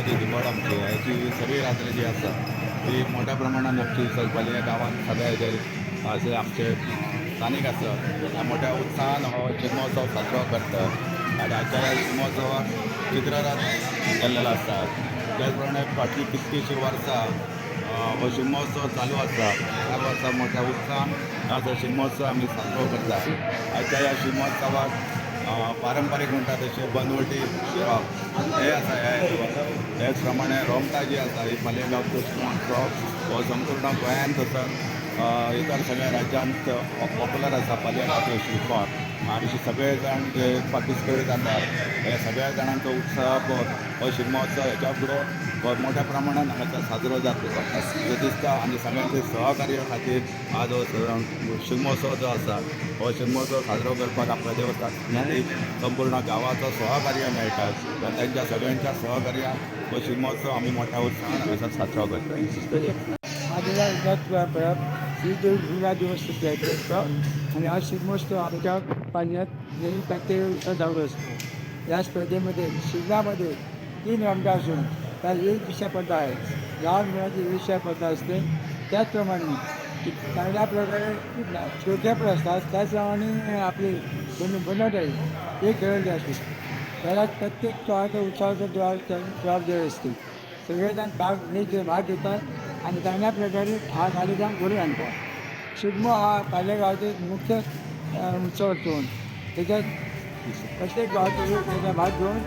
जी दिंबड आमची हेची सगळी रात्र जी आसा ती मोठ्या प्रमाणान आमची पालयें गांवांत सगळे जे अशे आमचे स्थानीक आसा त्या मोठ्या उत्साहान हो शिगमोत्सव साजरो करतात आनी हाच्या ह्या शिगमोत्सवाक चित्ररथ केल्लेलो आसता. त्याच प्रमाणे फाटलीं कितलींशीं वर्सां हो शिगमोत्सव चालू आसा. ह्या वर्सा मोठ्या उत्साहान असो शिगमोत्सव आमी साजरो करता. आयच्या ह्या शिगमोत्सवाक पारंपारीक म्हणटा तशें बनवटी शिरप हें आसा. ह्या हेतून त्याच प्रमाणे रोमटां जी आसा ही पालयें गांवचो शिगमोत्सव हो संपूर्ण गोंयांत तसोच इतर सगळ्या राज्यांत पॉपुलर आसा पालयें गांवचो शिगमो. आनी सगळे जाण जे पार्टिसिपेट जातात हे सगळ्या जाणांचो उत्साह हो शिगमोत्सव हेच्या फुडें मोठ्या प्रमाणान हांगासर साजरो जातलो अशें दिसता. आनी सगळ्यांचे सहकार्या खातीर आज हो शिगमोत्सव जो आसा हो शिगमोत्सव साजरो करपाक आपल्या देवस्थान संपूर्ण गांवाचो सहकार्य मेळटा. तांच्या सगळ्यांच्या सहकार्यान हो शिगमोत्सव आमी मोठ्या उत्साहान हांगासर साजरो करता. माझं परब श्री देव दिवस आणि हा शिगमोत्सव आमच्या पाण्यात नेहमी प्रत्येक चालू असतो. या स्पर्धेमध्ये शिगम्यामध्ये 3 रमटा असून त्यात एक दिशा स्पर्धा आहे. लहान मुलांची विषय स्पर्धा असते. त्याचप्रमाणे चांगल्या प्रकारे छोट्या पण असतात. त्याचप्रमाणे आपली बनवट आहे एक खेळली असते. त्याला प्रत्येक त्योहारचा उत्साहाचा जबाबदारी असते. सगळेजण भाग घेतात आणि चांगल्या प्रकारे हा कार्यक्रम घडवून आणतात. शिगमो हा पालयें गांवाचो मुख्य उत्सव असतो. त्याच्यात प्रत्येक गावाचे लोक त्याचा भाग घेऊन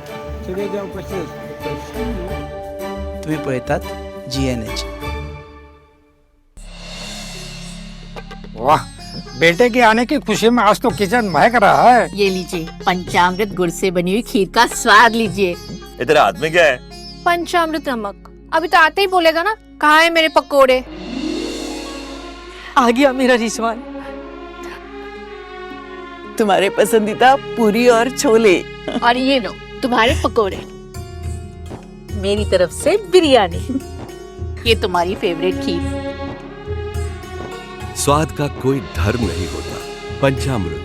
सगळेजण उपस्थित असतात. तुम्ही पळयतात GNH. वाह, बेटे के आने की खुशी में आज तो किचन महक रहा है। ये लीजिए पंचामृत गुड़ से बनी हुई खीर का स्वाद लीजिए। ये तेरे हाथ में क्या है? पंचामृत नमक। अभी तो आते ही बोलेगा ना, कहाँ है मेरे पकोड़े। आ गया मेरा रिजवान। तुम्हारे पसंदीदा पूरी और छोले। और ये लो तुम्हारे पकोड़े, मेरी तरफ से बिरयानी, ये तुम्हारी फेवरेट खीर। स्वाद का कोई धर्म नहीं होता। पंचामृत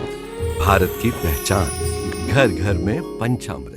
भारत की पहचान, घर घर में पंचामृत।